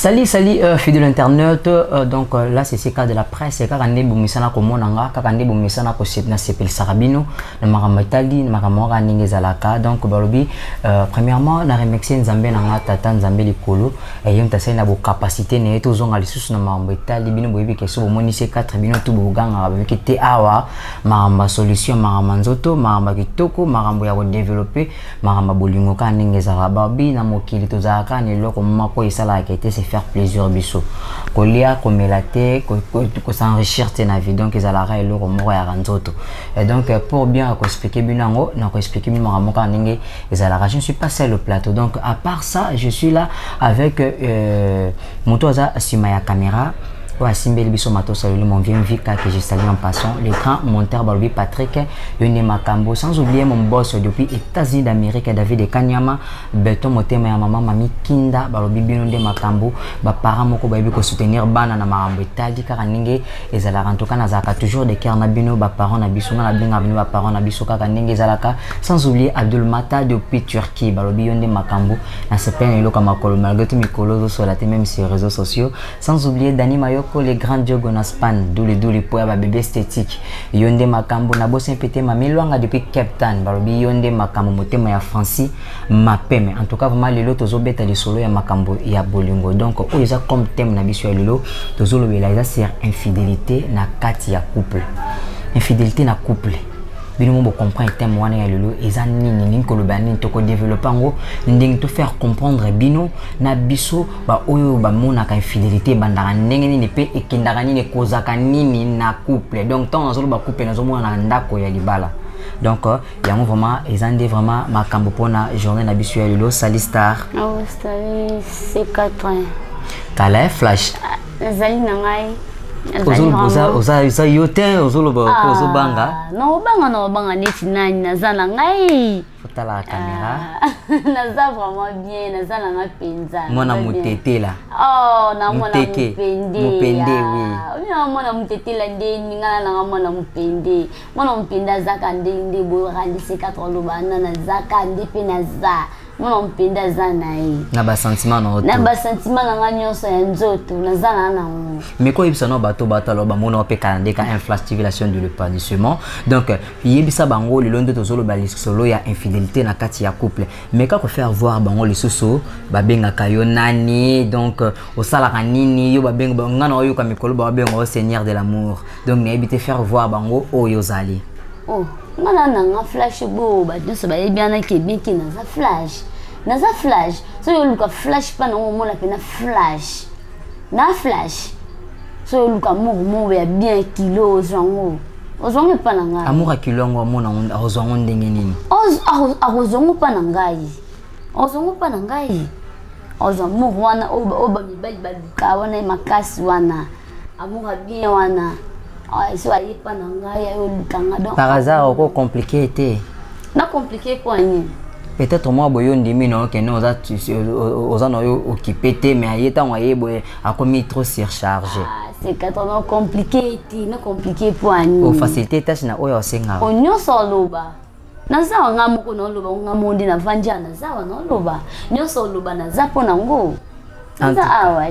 Salut, salut, fidèle internaute. Donc là, c'est CK de la presse. Kaka nde bomisana komona nga, kaka nde bomisana ko na sepelisaka bino, na makambo etali, na makambo kaka ndenge ezalaka. Donc balobi, premièrement, na remercier Nzambe na nga, tata Nzambe likolo, ye moto asali na bo capacité na ye tozonga lisusu na makambo etali bino. Boyebi ke so bomoni C4, bino tu bogangaka, boyebi te awa makambo ya solution, makambo ya nzoto, makambo ya kitoko, makambo ya kodévelopper, makambo ya bolingo, kaka ndenge ezalaka. Babi na mokili tozalaka kaka na eloko moko esalaka ete se faire plaisir. Biso kolia, komela te, kos'enrichir te na vie. Donc ezalaka eloko moko yaka nzoto. Et donc pour bien koexpliquer bino yango, na koexpliquer bino makambo kaka ndenge ezalaka, je ne suis pas seul au plateau. Donc à part ça, je suis là avec moto aza nsima ya caméra oyo asimbeli biso matosa lelo, mon vieux Vika, que je salue en passant, le grand monteur, balobi Patrick Yone Makambo, sans oublier mon boss depuis États-Unis d'Amérique, David Kanyama Beton, motema ya mama Mami Kinda. Balobi bino nde makambo. Baparent moko bayebi kosoutenir bana na makambo etali kaka ndenge ezalaka. En tout cas, nazalaka toujours de cœur na bino, baparent na biso. Nga nabengaka bino baparent na biso, kaka ndenge ezalaka. Sans oublier Abdul Mata depuis Turquie, balobi yo nde makambo. Nasepeli na eloko ya makolo, malgré tout mikolo ozosola te, même sur réseaux sociaux. Sans oublier Dani Mayoko, le grand Diogo na Span Duli Duli po ya babébé esthétique, yo nde makambo. Nabosi mpe te Mami Lwanga depuis Cape Town, balobi yo nde makambo, motema ya Francis Mapeme. En tout cas, vraiment, lelo tozobeta lisolo ya makambo ya bolingo. Donc oyo eza comme thème na biso ya lelo tozolobela eza sur infidélité na kati ya couple. Infidélité na couple, bino mo bocomprendre thème wana ya lelo eza nini, ndenge koloba nini, tokodévelopper yango ndenge tofaire comprendre bino na biso baoyo bamonaka infidélité ebandaka ndenge nini mpe ekendaka nini, ekozaka nini na couple. Donc ntango nazoloba couple, nazomona na ndako ya libala. Donc yango vraiment eza nde vraiment makambo mpona journée na biso ya lelo. Sali star. Oh, salut C4. Kala flash. Ezali na ngai. Oza yo te, ozoloba po ozobanga. Na obanga, na obanga neti nani? Naza na ngai. Otala caméra. Naza vraiment bien, naza na nga mpenza. Mwana motetela. Oh, na mwana mopende. Mopende, oui. Oyo mwana motetela ndeni nga nanga mwana mopende. Mwana mopende azaka nde nde boye C4 oloba na nazaka nde mpe naza mwana mopende, aza na ye. Na basentiment na na basentiment na nga nyonso ya nzoto, naza na nango. Mais koyebisa no bato alo bamona mpe kala nde ka Inflash TV, la chaîne de l'épanouissement. Donc yebisa bango lelo nde tozoloba lisolo ya infidélité na kati ya couple, mais kaka kofaire voir bango lisusu babengaka yo nani, donc osalaka nini, yo babenga nga na oyoka mikolo babenga yo seigneur de l'amour. Donc nayebi te, faire voir bango oyo ozali. Oh, nga na nanga flash bo bato nyonso bayebi wana ke ebiki naza flash, naza flash. Soki oluka flash mpa nango, omona mpena flash na flash. Soki oluka amour moko ya bien kilo, ozwa yango, ozwa yango epa na ngai. Amour ya kilo yango, amona akozwa yango ndenge nini? Akozwa yango mpa na ngai, ozwa yango mpa na ngai. Ozwa amour wana oyo bamibali baluka wana ye makasi wana, amour ya bien wana, so aye mpa na ngai, aye olukanga donc. Par hasard oko compliqué te? Na compliqué mpo nini? Peut-être mwa boye yo ndimi na okende, oza na yo occupé te, mais aye, ntango aye boye, akomi trop surchargé. C'est quatre compliqué te, na compliqué mpo ani? Ofacilité tâche na oyo osengaka. Nyonso oloba, naza wa nga moko naoloba, nga moko nde navandi awa, naza wa naoloba nyonso oloba, naza mpo nango, naza awa.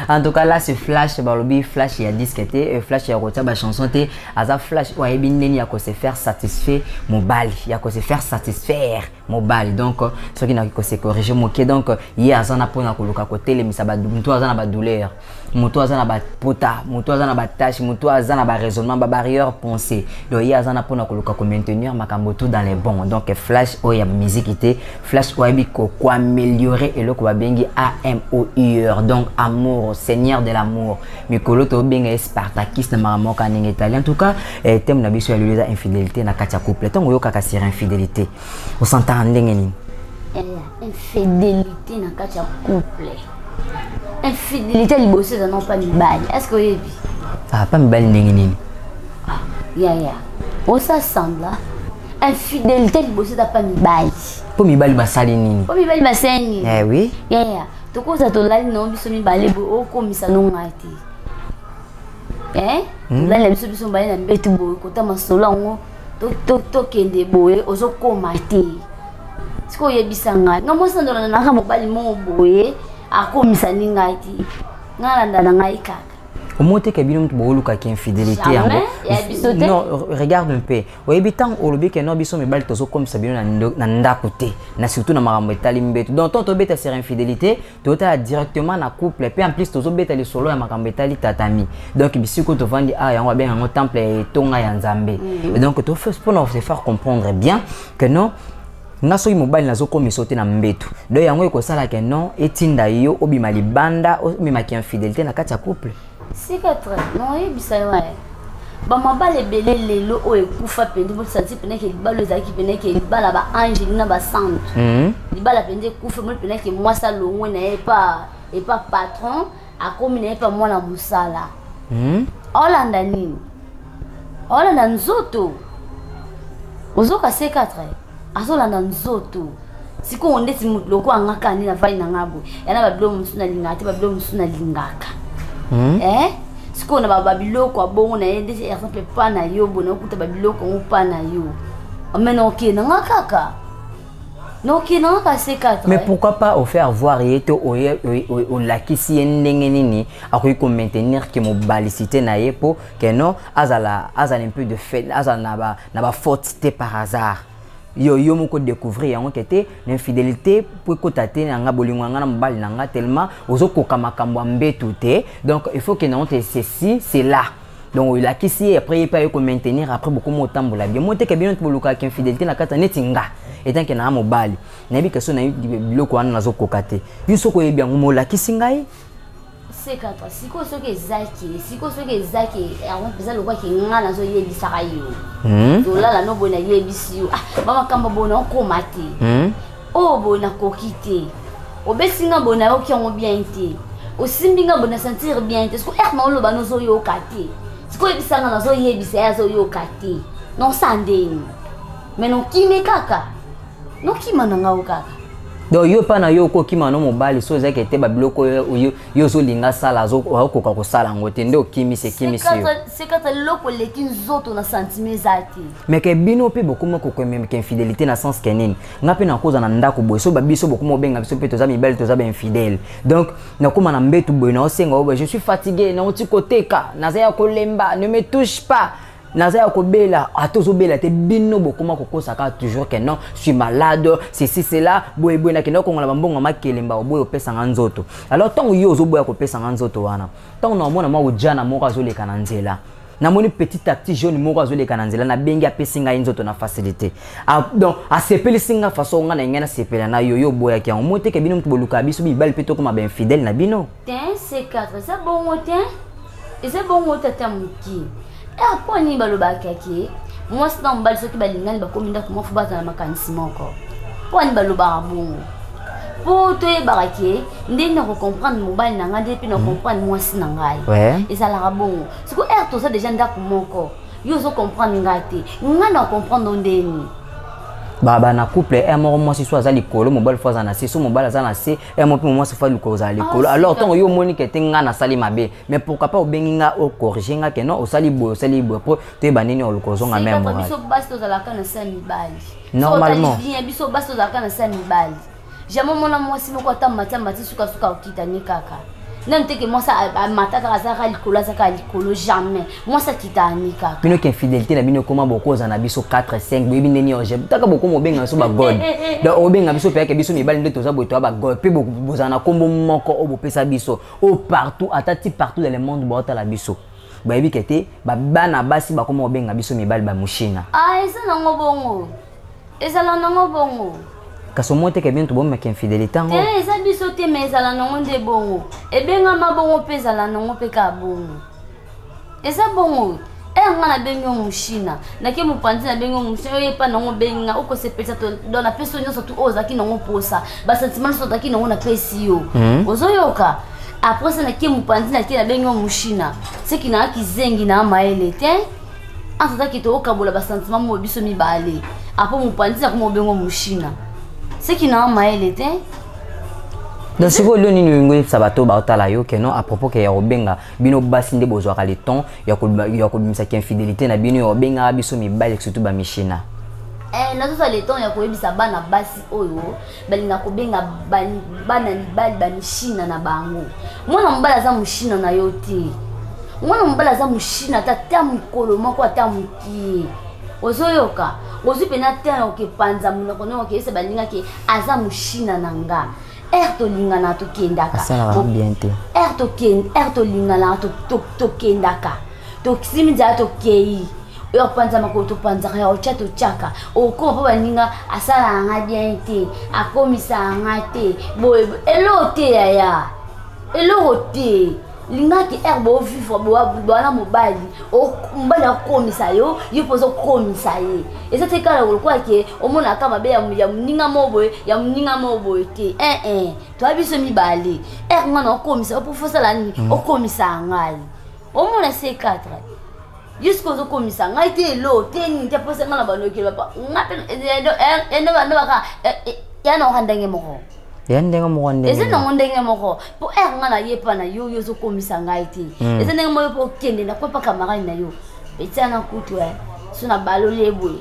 En tout cas, là c'est flash. Balobi flash ya disque te, flash ya kotia bachanson te, aza flash oyo ayebi ndeni ya kose faire satisfait mobali, ya kose faire satisfaire mobali. Donc soki nakoki kose corriger moke, donc ye aza na mpona koluka kotelemisa moto aza na badouleur, moto aza na bapota, moto aza na batache, moto aza na baraisonnement, babarrière pensée. Donc ye aza na mpona koluka komaintenir makambo tout dans les bons. Donc flash oyo ya musique te, flash oyo ayebi koaméliorer eloko babengi amour. Donc amour, seigneur de l'amour, mikolo tobenga ye Spartakis na makambo moko ndenge etali. En tout cas, thème na biso ya lelo eza infidélité na kati ya couple. Ntango oyokaka sur infidélité, osantaka ndenge nini? Infidélité na kati ya couple, infidélité liboso eza mpa mibali, est ce que oyebi? Ah, pa mibali ndenge nini? Yaya, osa sembla infidélité liboso eza mpa mibali. Mpo mibali basali nini? Mpo mibali basali nini? Eh oui. Yaya, tokoza tolali nango biso mibale boye, okomisa no ngai te. Tolali na biso, biso mibale na mbetu boye, kota masolo yango, tokende boye, ozokoma te. Sikoyo oyebisa ngai, nga mwasi nandolanda naka mobali moko boye. Akomisa ni ngai te, ngai alanda na ngai kaka. Omoni te ke bino moto boolukaki infidélité yango? Non, regarde un peu. Oyebi, ntango olobi ke non, biso mibali tozokomisa bino na ndako te, na surtout na makambo etali mbeto. Donc ntango tobeta sur infidélité, totala directement na couple, mpe en plus tozobeta lisolo ya makambo etali tatami. Donc bisiko tovandi awa, yango babenga yango temple ya etonga ya Nzambe. Donc mpona se faire comprendre bien que non, nga soki mobali nazokomisa te na mbeto, donc yango ekosala ke non, etinda yo obima libanda, obimaki infidélité na kati ya couple. C4, naoyebisa yo, bamabala ebele lelo oyo ekufa mpenza, bosanti mpenake libala oyo ezalaki mpenake libala baangeli na basantu. Libala mpenza ekufa, moni mpenake mwasi alongwe na ye epa patron, akomi na ye epa mwana mosala. Aolanda nini? Aolanda nzoto. Ozoka C4, azolanda nzoto. Sikoyo ndeti motu lokola nga kaka nde navandi na nga boye, ya na babiloko mosusu nalingaka te, babiloko mosusu nalingaka. Sikoyo na babiloko ya bongo na ye, ndeti exemple pa na yo boye, nakokuta babiloko yango pa na yo, me naokende na nga kaka, naokende na nga kaka C4. Mais pourquoi pas ofaire voir ye to olakisi ye ndenge nini akoki komaintenir ke mobalicité na ye, mpo ke non, azala un peu de fait, azala na bafaute te par hasard. Yo moko découvrir yango ke te, na infidélité po ekota te na nga bolingo ya nga na mobali na nga, tellement ozokoka makambo ya mbeto te. Donc il faut ke nango te, ceci, c'est là. Donc olakisi ye, après ye mpe aye komaintenir, après bokoma otambola bien. Mo teke bino bolukaka infidélité na kati ya neti nga etant ke naa mobali, nayebi ke so nayebi biloko wana nazokoka te. Yo soki oyebi yango, molakisi ngai. C4, sikoyo soki ezaki, sikoyo soki ezaki yango mpenza lokwaki nga nazoyebisaka yo, tolala no boye, nayebisi yo, ah, bamakambo boye naokóma te, oyo boye nakoki te, obesi nga boye, nayoki yango bien te, osimbi nga boye, na sentir bien te. Sikoyo ere naoloba, nozoyoka te. Sikoyo oyebisa nga, nazoyebisa ye, azoyoka te, nosa ndeni? Me nokime kaka, nokima na ngao kaka. Donc yo mpa na yo okokima no mobali so ezaki te, babiloko oyo yo ozolinga asala, aokoka kosala yango te, nde okimisi, ekimisi yo. C4, eloko eleki nzoto na sentiment eza te. Mais ke bino mpe bokoma kokomemeka infidélité na sens ke nini? Nga mpe nakoza na ndako boye, so babiso bokoma obenga biso mpe toza mibali, toza bainfidèle. Donc nakóma na mbetu boye, naosenga oyo boye, je suis fatigué, nauti koteka, naza ya kolemba, ne me touche pas, naza ya kobela. Ata ozobela te, bino bokoma kokosa kaka toujours ke non, je suis malade, ceci, cela, boye boye, nakenda kokongola bambongo makelemba, oboye opesanga nzoto. Alors ntango yo ozoboya kopesanga nzoto wana, ntango naomona mwa ojana moko azoleka na nzela, namoni petit à petit jeune moko azoleka na nzela, nabengi, apesi ngai nzoto na facilité. Donc asepelisi nga façon nga na ngai nasepela na yo, yo oboyaki yango. Mo teke bino moto bolukaka biso mibali mpe tokóma bainfidèle na bino. Te, C4, eza bongo te, eza bongo te ata moki. Ere mpo nini balobaka ke mwasi na mobali soki balingani, bakomi ndako moko, fo bazala na makanisi moko? Mpo nini balobaka bongo? Mpo toyebaka ke ndenge na kocomprendre mobali na ngai, nde mpe na comprendre mwasi na ngai. Ezalaka bongo. Siko ere toza déjà ndako moko, yo ozocomprendre ngai te, ngai na comprendre ndeni? Baba na couple e moko, mwasi so aza likolo, mobali fo aza na se. So mobali aza na se e moko, mpe mwasi fo likolo, ozala likolo. Alors ntango yo omoni ke te, nga nasali mabe, mais pourquoi pas obengi nga, ocorrige nga ke non, osali boye, osali boye, po toyeba nini oluka ozonga même moral. Biso basi tozalaka na se ya mibali. Normalement. Bien, biso basi tozalaka na se ya mibali. Jamais omona mwasi moko ata mati, amati, sukasuka okitani kaka. Nanu teke mwasi amata kaka, azalaka likolo, azalaka likolo, jamais mwasi akitani kaka. Bino ke infidélité na bino ekoma, bokoza na biso 4 5, boyebi ndeni oje taka, bokoma obenga biso bagod. Donc obenga biso mpe yake biso mibali nde toza boye, toya bagod mpe bozala na nkombo moko oyo bopesa biso, oyo partout, ata ti partout dans le monde baotala biso, bayebi ke te, bana basi bakoma kobenga biso mibali bamushina. Ah, eza nango bongo, ezala nango bongo. Kasi omoi teke bino tobomemaka infidélité yango. Te, eza biso te, me ezala nango nde bongo, ebengama bongo mpe ezala nango mpe kaka bongo, eza bongo. Ere nga nabengi yo mushina, nake mopanzi, nabengi yo mushina, oyo epa nango obengi nga, okosepelisa don, napesi yo nyonso tu oyo ozalaki nango mposa, basentiment nyonso ozalaki nango, napesi yo. Ozoyoka? Après ça, nake mopanzi, nake nabengi yo mushina, seki nayaki zengi na mayele te, entre tozalaki tokokabola basentiment mo biso mibale. Après mopanzi, nakoma obengo mushina, seki na mayele te. Donc sikoyo lio nini olingi oyebisa bato baotala yo ke non, à propos ke ya kobenga bino basi nde bozwaka le temps ya kobimisaka infidélité na bino, ya kobengaka biso mibali, surtout bamishina? Nazozwa le temps ya koyebisa bana basi oyo balinga kobenga bana mibali bamishina na bango. Mwana mobali aza moshina na yo te. Mwana mobali aza moshina ata ta mokolo moko, ata mokie. Ozoyoka, ozwi mpena te okepanza monoko ndenge okeyebisa balingaki aza moshina na nga. Ere tolingana, tokendaka. Asalaka bien te. Ere tolingana, tokendaka, tosimi nzala, tokei oyo kopanza makolo, topanzaka ya otya, totyaka. Okoma mpo baninga asalaka nga bien te, akomisaka nga te boye, eloko te yaya, eloko te. Lingaki ere bovivre bwana mobali, mobali akomisa yo, yo mpo ozokomisa ye. Eza te kaka lokola ke omonaka mabe ya moninga moko boye, ya moninga moko boye te. Ee, toya biso mibale. Ere nga na okomisa yo, mpo fosala nini? Okomisa ngai, omona C4 jusque ozokomisa ngai te, elo te, nini te, mposa ngai na bandokeli papa nga mpe endo bando baka ya na oka ndenge moko. Ya ndenge moko ndenge? Eza nango ndenge moko, mpo ere nga na ye mpa na yo, yo ozokomisa ngai te. Eza ndenge moko mpo okende na kwepa camarade na yo etia na kutu so na baloli ye boye,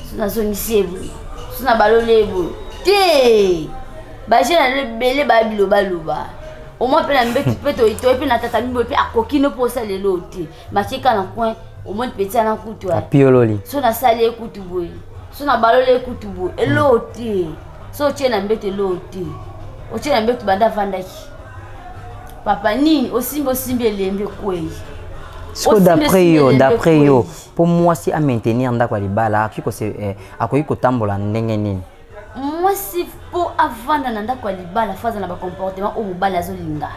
so nazongisi ye boye, so na baloli ye boye te. Bajeune na ebele baya bilobaloba, omoi mpe na mbeti mpe toye mpe na tata miboye mpe akoki no mpo osala elo te, makeka na coin, omoni peti na kutu. Apiololi. So nasali ye kutu boye, so na baloli ye kutu boye, elo te. So otie na mbeto, elo te. Otie na mbeto, banda avandaki papa nini, osimbi, osimbi, elembi, ekwei. Siko d'après yo, mpo mwasi amaintenir ndako ya libala, akoki kotambola ndenge nini? Mwasi mpo avanda na ndako ya libala, fo aza na bacomportement oyo mobali azolinga.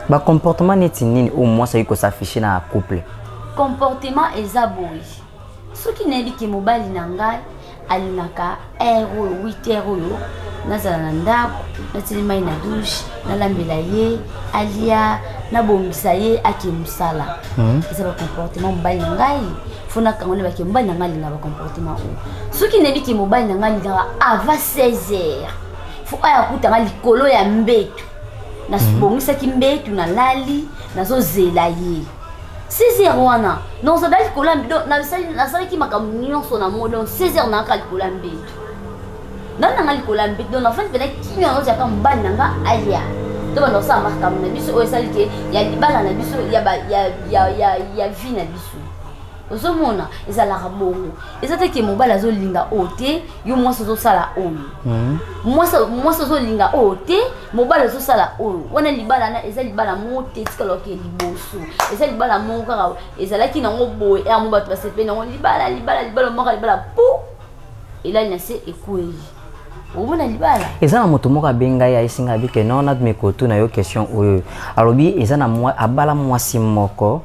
Bacomportement neti nini oyo mwasi akoki kos'afficher na couple? Comportement eza boye: soki nayebi ke mobali na ngai alingaka heure oyo, 8 heure oyo, nazala na ndako, natili mai na douche, nalambela ye alia, nabongisa ye ake mosala, eza bacomportement mobali na ngai fo nakango nde bake mobali na ngai alingaka bacomportement oyo. Soki nayebi ke mobali na ngai alingaka avant 16 heures fo aya kutanga likolo ya mbetu, nabongisaki mbetu, nalali, nazozela ye 16 heures wana, nazala likolo ya donc nasalaki makambo nyonso na mo, donc 16 heures nayaka likolo ya mbetu, nani nanga likolo ya mbetu, donc nafandi mpena kimia, nazotiaka mobali na nga aya, to banda kosala makambo na biso oyo esali ke ya libala na biso, ya vie na biso. Ozomona, ezalaka bongo. Eza te ke mobali azolinga oyo te, yo mwasi ozosala oyo. Mwasi azolinga oyo te, mobali azosala oyo wana. Libala na eza libala moko te etikala oke liboso. Eza libala moko kaka ezalaki nango boye, amo bato basepeli nango. Libala, libala, libala moko, libala po elali na se, ekwei, omona libala. Eza na moto moko abengai, ayesinga abi ke non, natumi kotuna yo question oyo. Alobi eza na abala mwasi moko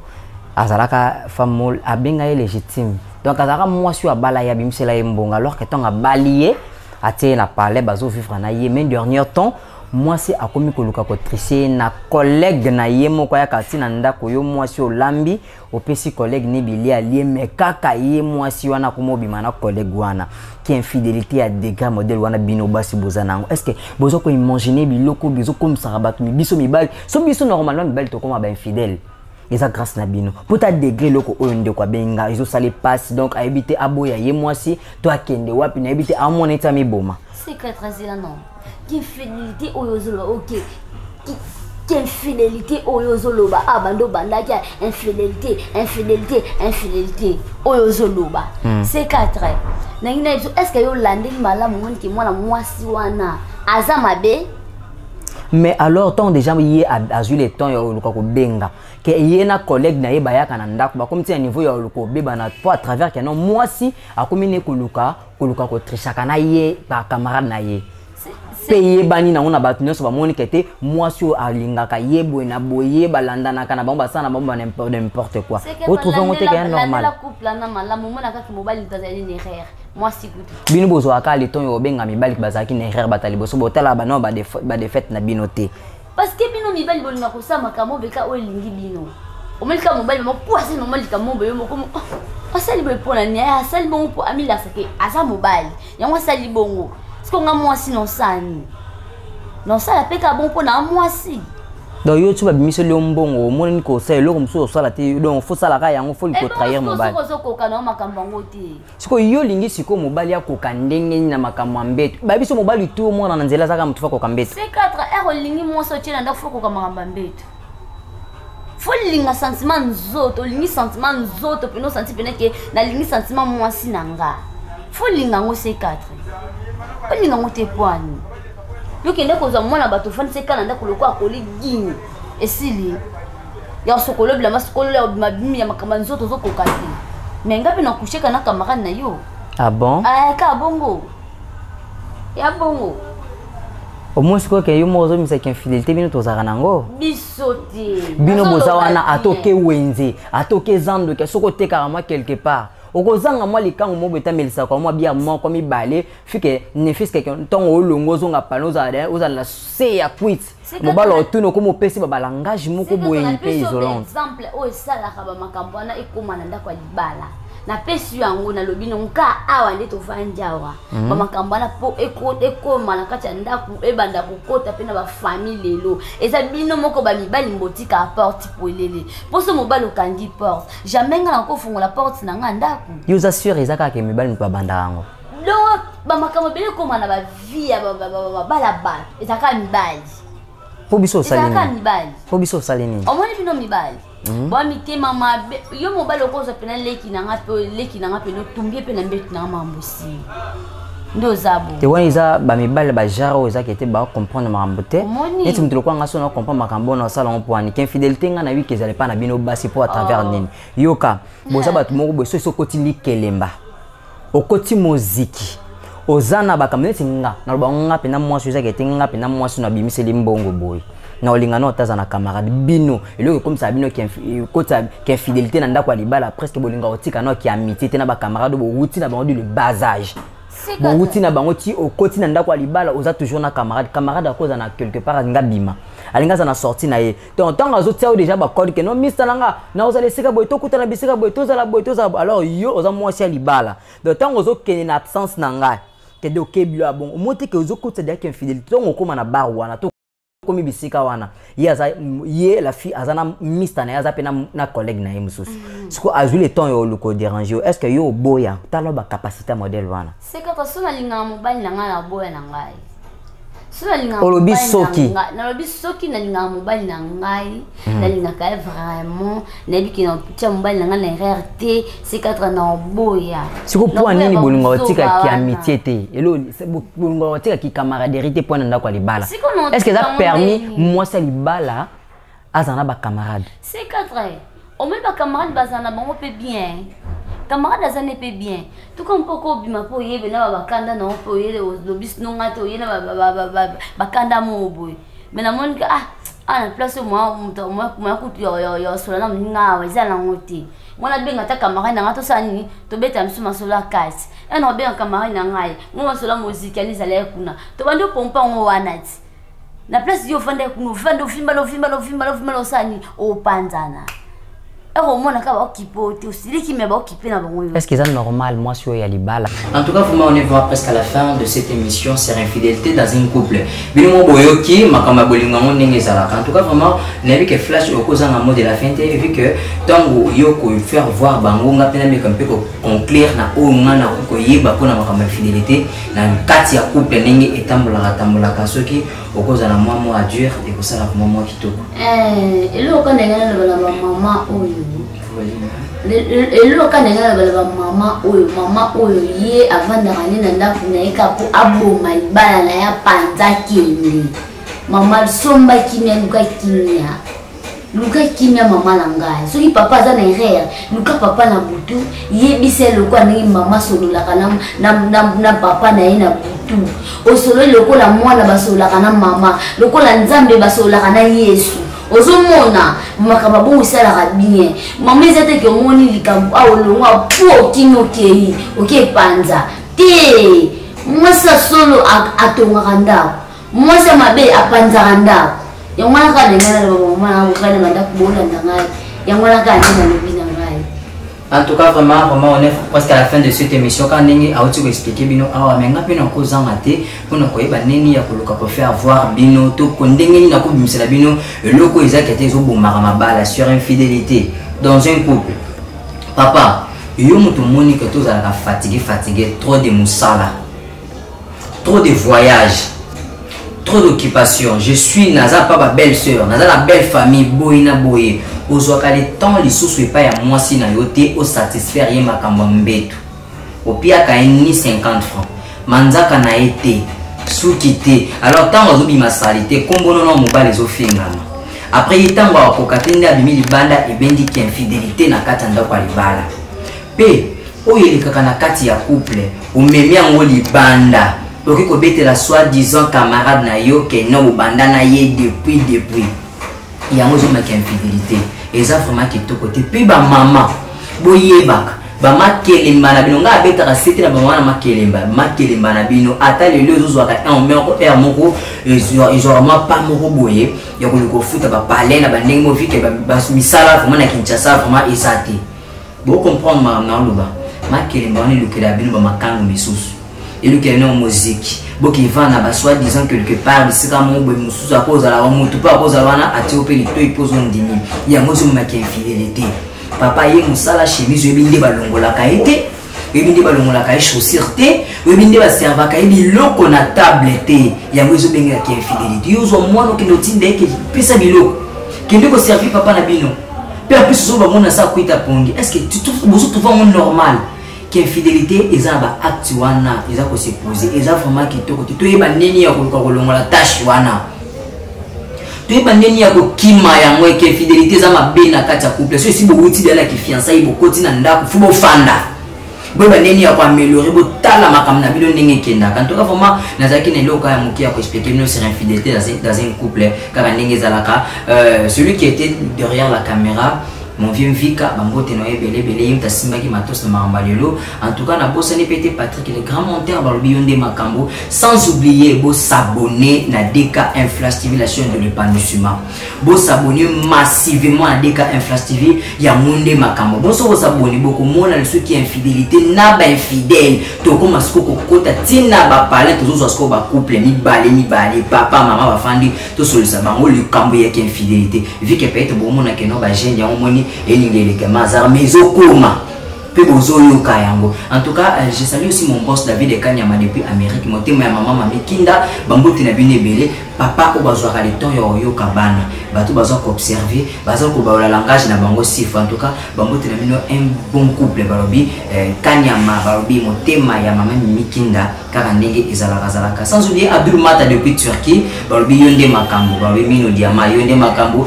azalaka femme, abenga ye légitime, donc azalaka mwasi oyo abala ye, abimisela ye mbongo, alors que ntango abali ye, atie ye na palais, bazovivre na ye. Mais dernier temps, mwasi akomi koluka kotricher na collègue na ye moko. Ayaka ntina ndako, yo mwasi olambi, opesi collègue ni bilia alie, mais kaka ye mwasi wana akoma obima na collègue wana. Ki infidélité ya degré modèle wana, bino basi boza nango, est ce que boza koimaginer biloko bizokomisaka bato? Biso mibali, so biso normalement mibali tokóma bainfidèle, eza grâce na bino. Mpo ta degré eloko oyo ndeko abenga ezosala epasi, donc ayebi te aboya ye mwasi to akende wapi, nayebi te, amona eti amiboma. Secret azela non qu'infidélité oyo ozoloba, ok, qu'infidélité oyo ozoloba, ah, bando obandaki infidélité, infidélité, infidélité oyo ozoloba. C4 nangi na biso, est ce que yo olandeli malamu, omoni ke mwana mwasi wana aza mabe? Mais alors, tant déjà ye azwi le temps ya koluka kobenga ke ye na collègue na ye bayaka na ndako, bakomi ti na niveau ya koluka kobebana, po à travers ke non, mwasi akomi ne koluka kotrichaka na ye bacamarade na ye, mpe yebani nango na bato nyonso, bamoni ke te, mwasi oyo alingaka ye boye na boye, balandanaka na bango, basala na bango ba n'importe quoi. Otrouve yango te ke ya normal? Couple na malamu, omona kaka mobali moto azali na erreur, mwasi kutu. Bino bozwaka le temps oyo obenga mibali bazalaki na erreur, bata liboso botala banao badéfaits na bino te. Parce que bino mibali bolinga kosala makambo beka oyo elingi bino. Omoni kaka mobali mama po asali mama likambo boye moko, asali boye mpo na nini? Asali bongo mpo amilakisa ke aza mobali, yango asali bongo. Siko nga mwasi nosala nini? Nosala mpe kaka bongo mpo na mwasi. Donc yo ti babimiseli yo mbongo, omonani kosala eloko mosusu osala te, donc fosalaka yango, fo likotrahir mobali. Ozokoka na makambo yango te. Sikoyo yo olingi sikoyo mobali akoka ndenge nini na makambo ya mbeto? Bayebi so mobali tu omona na nzela azaka motu, fakoka mbeto. C4 r, olingi mwasi otie na ndako, fokoka makambo ya mbeto, folinga sentiment nzoto, olingi sentiment nzoto pene, osanti pene ke nalingi sentiment mwasi na nga, folinga yango. C4, olinga yango te pwani yo kende kozwa mwana bato, ofandisi eka na ndako lokola akoli gini, esili ya sokolo bilamba, sokolo ya mabimi ya makambo ya nzoto ozokoka te. Mais nga mpe nakusheka na camarade na yo. Ah bon? Ka bongo ya bongo. Au moins sikoyo ke yo moko ozomisaki infidélité, bino tozalaka nango. Biso te. Bino boza wana, ata oke wenze, ata oke zandoke, soki otekaka mwa quelque part, okozanga mwa likango moko etamelisaka mwa bière moko mibale, fike ne fût-ce que ntongo olongo ozonga pano, ozala na se ya kwiti, mobali otuni, okoma opesi babalangage moko boye mpe isolante. Exemple oyo esalaka bamakambo wana ekóma na ndako ya libala, napesi yo yango, nalobi nongo ka awa nde tovandi awa. Bamakambo wana mpo ekóma na kati ya ndako, ebanda kokota mpe na bafamille lelo, eza bino moko bamibali mbotika porte polele. Mposo mobali okangi porte, jamais nga nakofungola porte na nga ndako. Yo oza sûr eza kaka mibali moto babandaka yango? Donc bamakambo ebele ekóma na bavie ya babala bato, ezalaka mibali. Mpo biso osali Ezalaka nini? mibali. Mpo biso osali nini? Omoni bino mibali bwa mitema mabe. Yo mobali okozwa mpena leki na nga, mpe leki na nga mpena otumbi ye mpe na mbeto na nga, makambo esili nde oza bo. Te, wana eza bamibali bajare oyo ezaki ete bacomprendre makambo te. Omoni? Neti moto lokola nga, so na comprendre makambo oyo nasala yango, mpo wani infidélité nga nayebi ke ezala epai na bino basi, mpo à travers nini? Yoka, boza bato moko boye, soki okoti likelemba, okoti moziki, oza na bakambo neti nga naloba, nga mpena mwasi ezaki ete nga mpena mwasi na abimiseli mbongo boye na olinga na otaza na camarade. Bino eloko ekomisaka bino ekotisa infidélité na ndako ya libala, presque bolinga kotika na ki amitié te na bacamarade bowuti na bango du le bas âge, bowuti na bango ti okoti na ndako ya libala, oza toujours na camarade. Camarade akoza na quelque part, alinga bima, alingi aza na sortie na ye. Donc ntango azotia yo déjà bacode ke non, mista na nga na ozala esika boye, tokutana bisika boye, tozala boye, tozala boye. Alors yo oza mwasi ya libala, donc ntango ozokende na absence na ngai, kende okebi yo ya bongo, omoi te ke ozokotisa déjà infidélité. Ntango okóma na bar wana to komi bisika wana, ye aza, ye la fille aza na mista na ye, aza mpe na collègue na ye mosusu. Siko azwi le temps ya oluka odérange yo, est ce que yo oboya? Tala bacapacité ya modèle wana. Se kaka so nalingaka mobali na ngai, naboya na ngai. So nalingaka Olobi mobali na soki. Nalobi soki nalingaka mobali na ngai, nalingaka ye vraiment, nayebi ke natia mobali na ngai na erreur te, se kaka na oboya. Siko mpo Naboya nini bolingo babuzoba otikaki wana. amitié te, elo bolingo otikaki camaraderie te mpo na ndako ya libala? Siko na Est ce que eza otika permis ndenge? Mwasi ya libala aza na bacamarade? C4, omoni bacamarade bazala na bango mpe bien, camarade aza ne mpe bien, tuka mpo kobima mpo oyebe na bakanda nango, mpe oyele olobi sinonga te, oye na bakanda moo boye. Mais namoni ke ah ah, na place oyo moya kutu ya sola na moninga awa eza nango te. Mwana benga ata camarade na ngai, tosala nini? Tobeta miso masolo ya kati e na obenga camarade na ngai ngo masolo ya moziki ani ezala ye kuna, tobandi opompa yango wana ti na place yo ofanda kuna, ofanda, ofimbana, ofimbana, ofimbana, ofimbana, osala nini? Opanzana eko omona kaka baokipe oyo te, osiliki me baokipe na bango yo. Est-ce que c'est normal, moi, sur ya libala? En tout cas, vraiment, on est vraiment presque à la fin de cette émission sur infidélité dans un couple. Bino mo boyoki, makambo ya bolingo yango ndenge ezalaka. En tout cas, vraiment, nayebi que Flash okozanga mot de la fin te, vu que ntango yo kofaire voir bango, nga mpe nameka mpe koconclure na oyo nga nakoki koyeba mpona makambo ya infidélité na kati ya couple, ndenge etambolaka tambolaka. Soki okozala mwa mwa dur, ekosala vraiment mwa kitoko. Eloko ka ndenge naloba na bamama oyo, eloko ka ndenge naloba na bamama oyo, mama oyo ye avandaka nde na ndako na ye kaka mpo aboma libala na ye, apanza kende. Mama, somba kimia, luka kimia, luka kimia, mama na ngai. Soki papa aza na erreur, luka papa na butu, yebisa ye lokola ndenge mama asololaka na papa na ye na butu. Osololi lokola mwana basololaka na mama, lokola Nzambe basololaka na Yesu. Ozomona makambo bongo esalaka bien, mama. Eza te ke omoni likambo awa, olongwa po okimi, okei, oke epanza te. Mwasi ya solo atongaka ndako, mwasi ya mabe apanzaka ndako. Yango wana kaka ndenge naloba, mama na kokana bandako, bolanda ngai. Yango wana kaka nde nalobi na ngai. En tout cas, vraiment, vraiment, on est presque à la fin de cette émission. Quand ndenge auti ko expliquer bino awa, mais nga pe na kozanga te pona koyeba nini ya koluka ko faire voir bino to ko ndenge nini nakobimisela bino eloko ezaki te ezobomaka mabala sur infidélité dans un couple. Papa, yo moto omoni ke tozalaka fatigué, fatigué, trop de mosala, trop de voyage, trop d'occupation. Je suis naza pa ba belle sœur, naza na belle famille, boye na boye. Ozwaka le temps lisusu epai ya mwasi na yo te osatisfaire ye makambo ya mbeto, opiaka ye ni 50 francs, manzaka na ye te, suki te. Alors ntango azobima sali te, nkombo nono mobali ezofingama. Après ye ntango akoka te nde abimi libanda, ebendiki infidélité na kati ya ndako ya libala. Mpe oyo elekaka na kati ya couple, omemi yango libanda, okoki kobetela soi-disant camarade na yo ke no bobanda na ye depuis. Yango ezomaka infidélité, eza vraiment kitoko te. Mpe bamama, boyebaka bamakelemba na bino. Ngai abetaka sete na bamama na makelemba, makelemba na bino. Ata lelo ezozwaka heure moko, ezwaka mwa pa moko boye ya koluka kofuta bapalais na bandenge movike misala vraiment na Kinshasa vraiment eza te. Bocomprendre makambo na oloba. Makelemba wana elukela bino bamakango misusu, elukela bino moziki, bokevanda ba soi disant quelque part bisika moko boye mosusu akozala wa motu mpe akozala wana atie mpe litoi mpo ozondimi yango ezomaki infidélité. Papa ye mosala chemise, oyebi nde balongolaka ye te, oyebi nde balongolaka ye chaussure te, oyebi nde baservaka ye biloko na table te. Yango ezobengelaki infidélité. Yo ozwa mwana, okende otinda ye, pesa biloko, kende koservir papa na bino. Mpe en plus ozo bamona sa kwita pongi. Est ce que bozotrouve yango normal qu'infidélité eza na baacte wana eza kose poser? Eza vraiment kitoko te. Toyeba ndeni ya koluka kolongola tashe wana, toyeba ndeni ya kokima yango eke infidélité eza mabe na kati ya couple. So esi bowuti deya na kifiançailles, bokoti na ndako, faut bofanda, boyeba ndeni ya koaméliorer, botala makambo na bino ndenge ekendaka. En tout cas, vraiment, nazalaki na eloko ya moke ya koexpliquer bino sur infidélité dans un couple, kaka ndenge ezalaka. Celui qui était derrière la caméra, mon vieux Mvika, bambote na yo ebele ebele. Ye moto asimbaki matos na makambo ya lelo. En tout cas, nabosani mpe te Patrick le grand monteur, balobi yo nde makambo. Sans oublier, bosabonner na DK1 Flash TV, la chaîne de l'épanouissement. Bosabonner massivement na DK1 Flash TV, yango nde makambo. Bonso bosabonner, bokomona lisuki infidélité na bainfidèle. Tokóma sikoyo kokota ntina bapalin, tozozwa sikoyo bacouple mibale mibale, papa mama bafandi, tosolisa bango likambo yaki infidélité. Vu que peut-être bomona ke no bagene yango moni elingi eleka mazar, mais ezokoma mpe bozoyoka yango. En tout cas, je salue aussi mon boss David Kanyama depuis Amérique, motema ya mama Mami Kinda. Bambote na bino ebele. Papa oyo bazwaka le temps ya koyoka bana, bato baza koobserve, baza kobalola langage na bango sifa. En tout cas, bambote na bino. Un bon couple, balobi Kanyama, balobi motema ya mama Mimi Kinda, kaka ndenge ezalaka zalaka. Sans oublier Abdul Mata depuis Turquie, balobi yo nde makambo, balobi mino diama, yo nde makambo.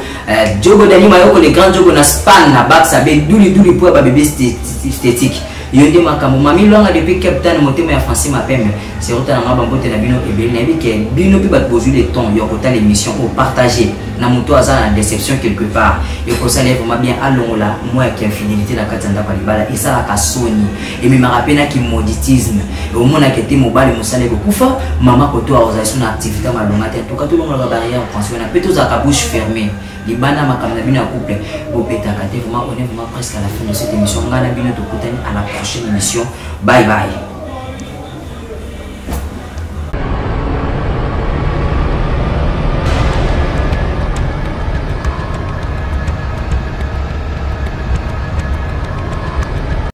Jogo Dani Mayoko, le grand Jogo na Span na Baksa be duli duli po ba bébé esthétique, yo nde makambo. Mami Lwanga depuis Cape Town, motema ya Francis Mapembe serota na nga, bambote na bino ebele. Nayebi ke bino mpe bato bozwi le temps ya kotala émission, opartage na moto aza na déception quelque part, ekosala ye vraiment bien alongola mwa ya infidélité na kati ya ndako ya libala. Esalaka soni, ememaka mpe na kimoditisme. Omonaka ete mobali mosala ekokufa, mama koto akozala so na activité malonga te. Tuka tolongolaka barrière pension wana mpe tozalaka bouche fermée libanda. Makambo na bino ya couple bobetaka te. Vraiment, on est vraiment presque à la fin de cette émission. Ngai na bino tokutani à la prochaine émission. Bye bye.